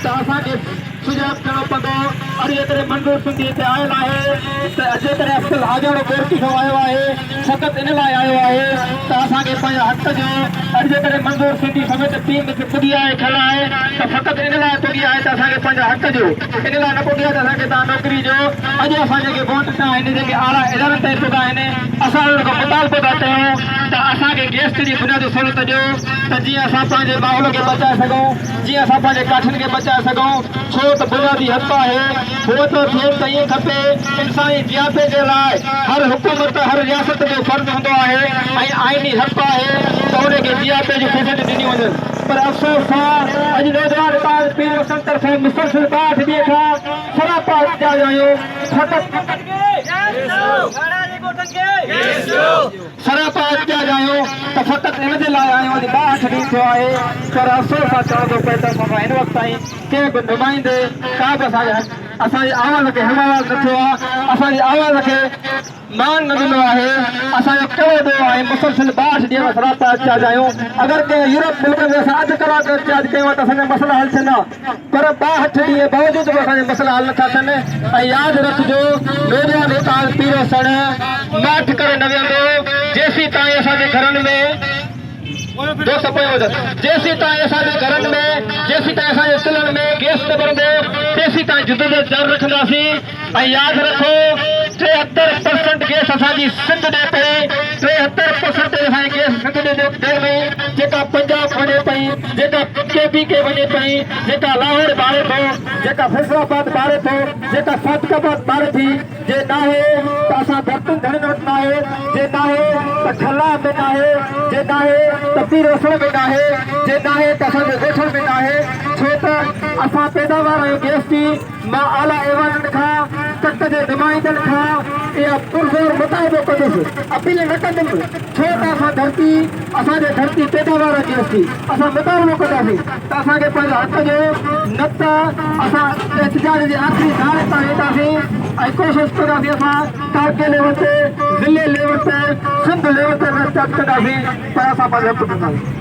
ته اسان کي سجاڳ ٿيڻو پوندو. اڄ جيڪڏهن منظور سنڌي هتي آيل آهي ته جيڪڏهن افضل حاجاڻو گورڪي کان آيو آهي فقط ان لاء آيو آهي ته اسان کي پنهنجا حق ڏيو. اڄ جيڪڏهن منظور سنڌي سميت ٽيم هتي پڳي آهي کل آهي ته فقط ان لاء پڳي آهي ته اسان کي پنهنجا حق ڏيو. ان لاء نه پڳي آهي ته اسان کي توهان نوڪري ڏيو. اڄ اسان جيڪي ووٽ ڏنا آهن جيڪي اعليٰ ادارن تائين پڳا آهن اسان انهن کان مطالبو ٿا ڪيون ته اسان کي گئس جي بنيادي سهولت ڏيو ته جيئن اسان پنهنجي ماحول کي بچائي سگهون. جيئن اسان پنهنجي ڪاٺين کي بچائي سگهون، ڇو ته بنيادي حق آهي. هو ته ٿئي ته ائين کپي، انساني جياپي جي لاء هر حڪومت، هر رياست جو فرض هوندو آهي ۽ آئيني حق آهي ته ان کي جياپي جون فيسلٽيون ڏنيون وڃن پر افسوس سان اڄ نوجوان اتحاد پير وسند طرفان مسلسل 62 ڏينهن کان سراپا احتجاج آهيون فقط سراپا احتجاج آهيون ته فقط ان جي لاء آهيون اڄ 62 ڏينهن ٿيو آهي پر افسوس سان چوڻو ٿو پئي ته اسان سان هن وقت تائين ڪنهن به نمائندي ڪا به اسان جي اسان جي آواز کي هم آواز نه ٿيو آهي اسان جي آواز کي مان نه ڏنو آهي اسان جو ڪهڙو ڏوهه آهي مسلسل 62 ڏينهن کان سراپا احتجاج آهيون اگر ڪنهن يورپ ملڪ ۾ اسان اڌ ڪلاڪ احتجاج ڪيون ها ته اسان جا مسئلا حل ٿين ها. پر 62 ڏينهن باوجود به اسان جا مسئلا حل نٿا ٿين ۽ ياد رکجو نوجوان هتان پيرو سڻ ماٺ ڪري نه ويهندو جيسين تائين اسان جي گهرن ۾ دوست پويان هجن جيسين تائين اسان جي گهرن ۾ جيسين تائين اسان جي چلهن ۾ گيس نه ٻرندو تيسين تائين جدوجهد جاري رکنداسين ۽ ياد رکو 73 پرسنٽ گيس اسان جي سنڌ ڏي پئي 73 پرسنٽيج اسان جي گيس سنڌ ڏي ڏي وئي جيڪا پنجاب وڃي پئي جيڪا ڪي پي ڪي وڃي پئي جيڪا لاهور ٻاري ٿو جيڪا فيصل آباد ٻاري ٿو جيڪا صادق آباد ٻاري ٿي جي ناهي ته اسان ڌرتين ڌڻين وٽ ناهي جي ناهي ته کلا ۾ ناهي جي ناهي ته پير وسڻ ۾ ناهي جي ناهي ته اسان جي ڳوٺن ۾ ناهي ڇو ته اسان پيداوار آهيون گيس جي مان اعليٰ ايوانن کان، تڪ جي نمائندن کان اها پرزور مطالبو ڪندس، اپيل نه ڪندم، ڇو ته اسان ڌرتي، اسان جي ڌرتي پيداوار جي هستي، اسان مطالبو ڪنداسين ته اسان کي پنهنجو حق ڏيو، نه ته اسان احتجاج جي آخري نعري تائين وينداسين ۽ ڪوشش ڪنداسين اسان تعلقي ليول تي، ضلعي ليول تي، سنڌ ليول تي به احتجاج ڪنداسين پر اسان پنهنجو حق وٺنداسين.